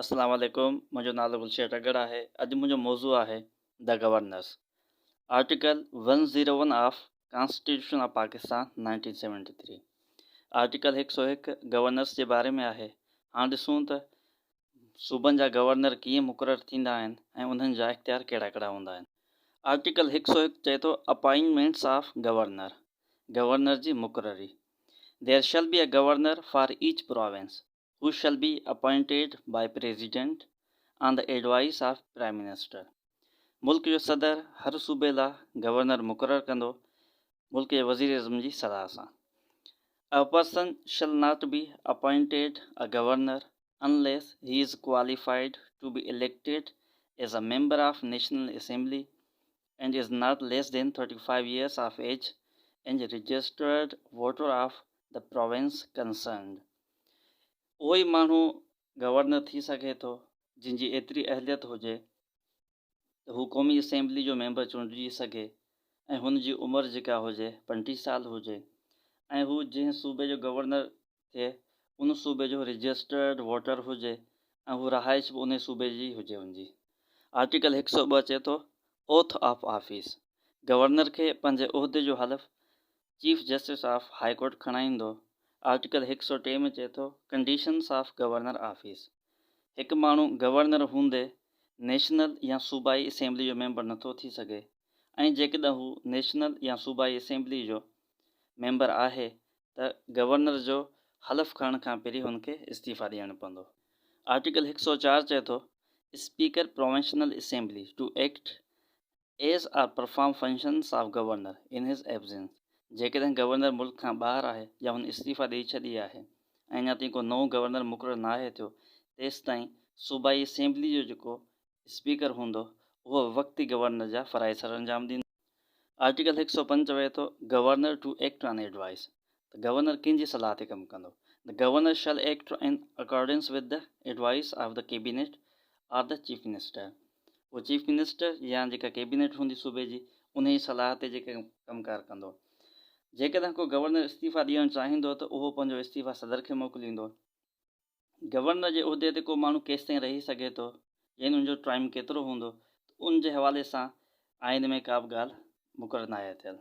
السلام عليڪم منهنجو نالو گلشير ٽڳڙ آهي اڄ منهنجو موضوع آهي the governors article 101 of constitution of Pakistan 1973 article 101 governors جي باري ۾ آهي هاڻ ڏسون ته صوبن جا گورنر ڪيئن مقرر ٿيندا آهن ۽ انهن جا اختيار ڪهڙا ڪهڙا هوندا آهن آرٽيڪل 101 چئي ٿو اپائنٽمينٽس آف گورنر گورنر جي مقرري there shall be a governor for each province who shall be appointed by President on the advice of Prime Minister. ملڪ جو صدر هر صوبي لا گورنر مقرر ڪندو ملڪ جي وزيراعظم جي صلاح سان. A person shall not be appointed a governor unless he is qualified to be elected as a member of National Assembly and is not less than 35 years of age and registered voter of the province concerned. اهو ئي ماڻهو governor ٿي سگهي ٿو جنهن جي ايتري اهليت هجي ته هو قومي اسيمبلي جو ميمبر چونڊجي سگهي ۽ هن جي عمر جيڪا هجي 35 سال هجي ۽ هو جنهن صوبي جو گورنر ٿئي ان صوبي جو رجسٽرڊ ووٽر هجي ۽ هو رهائش به انهي صوبي جي هجي ان جي. آرٽيڪل 102 چئي ٿو اوٿ آف آفيس گورنر کي پنهنجي عهدي جو حلف chief justice of high court کڻائيندو. آرٽيڪل 103 ۾ چئي ٿو ڪنڊيشنس آف گورنر آفيس هڪ ماڻهو گورنر هوندي نيشنل يا صوبائي اسيمبلي جو ميمبر نٿو ٿي سگهي ۽ جيڪڏهن هو نيشنل يا صوبائي اسيمبلي جو ميمبر آهي ته گورنر جو حلف کڻڻ کان پهرين هن کي استعيفيٰ ڏيڻ پوندو. آرٽيڪل 104 چئي ٿو، speaker provincial assembly to act as or perform functions of governor in his absence جيڪڏهن گورنر ملڪ کان ٻاهر آهي يا هن استعيفيٰ ڏئي ڇڏي آهي ۽ اڃا تائين ڪو نئون گورنر مقرر ناهي ٿيو تيستائين صوبائي اسيمبلي جو جيڪو اسپيڪر هوندو اهو وقتي گورنر جا فرائض سرانجام ڏيندو. آرٽيڪل 105 چوي ٿو governor to act on advice ته گورنر ڪنهن جي صلاح تي ڪم ڪندو The governor shall act in accordance with the advice of the cabinet or the chief minister اهو چيف منسٽر يا جيڪا ڪيبينيٽ هوندي صوبي جي انهي جي صلاح تي جيڪي ڪم ڪار ڪندو. جيڪڏهن ڪو گورنر استعيفا ڏيڻ چاهيندو ته اهو پنهنجو استعيفا صدر کي موڪليندو. گورنر جي عهدي تي ڪو ماڻهو ڪيستائين رهي سگهي ٿو يعني ان جو ٽائيم ڪيترو هوندو ته ان جي حوالي سان آئين ۾ ڪا به ڳالهه مقرر ناهي ٿيل.